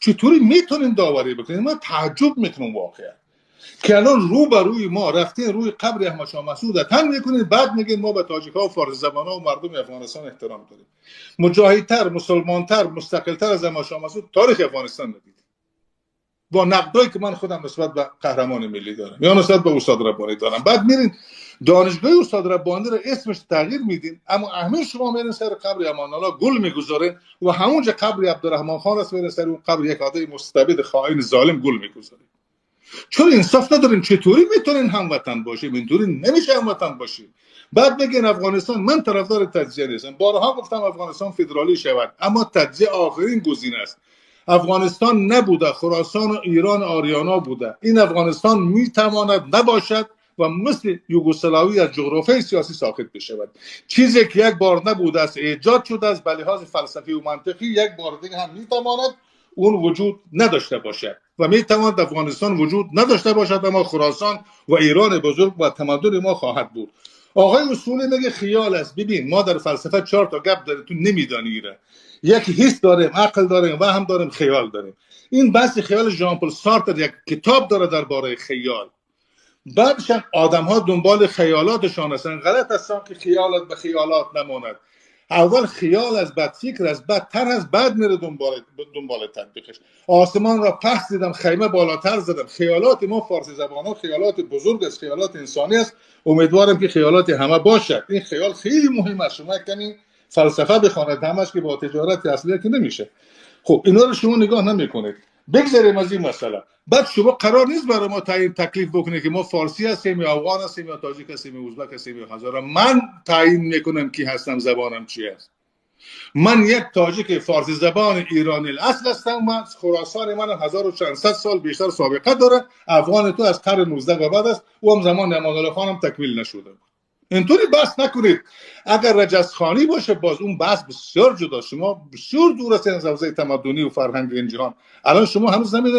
چطوری میتونین داوری بکنین؟ من تعجب میکنم واقعا که الان رو به روی ما رفتین روی قبر احمد شاه مسعود تن میکنین، بعد میگین ما به تاجیک‌ها و فارسی زبان‌ها و مردم افغانستان احترام داریم. مجاهدتر، مسلمانتر، مستقلتر از احمد شاه مسعود تاریخ افغانستان ندید. با نقدایی که من خودم نسبت به قهرمان ملی دارم یا نسبت به استاد ربانی دارم. بعد میرین دانشگاه استاد ربانی رو اسمش تغییر میدین، اما اهمیت شما میرین سر قبر امان الله گل میگذارین و همونجا قبر عبدالرحمن خان است، میرین سر اون قبر یک آدم مستبد خائن ظالم گل میگذارین. چون انصاف ندارین. چطوری میتونین هموطن باشیم؟ اینطوری نمیشه هموطن باشیم. بعد بگین افغانستان، من طرفدار تجزیه نیستم، بارها گفتم افغانستان فدرالی شود، اما تجزیه آخرین گزینه است. افغانستان نبوده، خراسان و ایران آریانا بوده. این افغانستان میتواند نباشد و مثل یوگسلاوی از جغرافیای سیاسی ساقط بشود. چیزی که یک بار نبوده است ایجاد شده است، به لحاظ فلسفی و منطقی یک بار دیگه هم میتواند اون وجود نداشته باشد و میتواند افغانستان وجود نداشته باشد، اما خراسان و ایران بزرگ و تمدن ما خواهد بود. آقای اصولی میگه خیال است. ببین ما در فلسفه 4 تا گپ داریم، تو نمیدانی را. یک حس داریم، عقل داریم و هم داریم خیال داریم. این بحث خیال ژان پل سارتر یک کتاب داره درباره خیال. بعدش هم آدم ها دنبال خیالاتشان هستن. غلط هستن که خیالات به خیالات نماند. اول خیال از بعد فکر از بعد طرح از بعد میره دنبال تطبیقش. آسمان را پس دیدم، خیمه بالاتر زدم. خیالات ما فارسی زبان ها خیالات بزرگ است، خیالات انسانی است. امیدوارم که خیالات همه باشد. این خیال خیلی مهم است. شما کمی فلسفه بخواند همش که با تجارت اصلی که نمیشه. خب اینا رو شما نگاه نمیکنید. بگذاریم از این مسئله. بعد شما قرار نیست برای ما تعیین تکلیف بکنید که ما فارسی هستیم یا افغان هستیم یا تاجیک هستیم یا ازبک هستیم یا هزاره. من تعیین میکنم کی هستم، زبانم چی است. من یک تاجیک فارسی زبان ایرانی الاصل هستم. من خراسان من 1400 سال بیشتر سابقه داره. افغان تو از قرن 19 و بعد است، او هم زمان امان الله خان هم تکمیل نشده بود. اینطوری بحث نکنید. اگر رجزخوانی باشه باز اون بحث بسیار جدا. شما بسیار دور هستید از حوزه تمدنی و فرهنگ این جهان. الان شما هنوز نمیدونید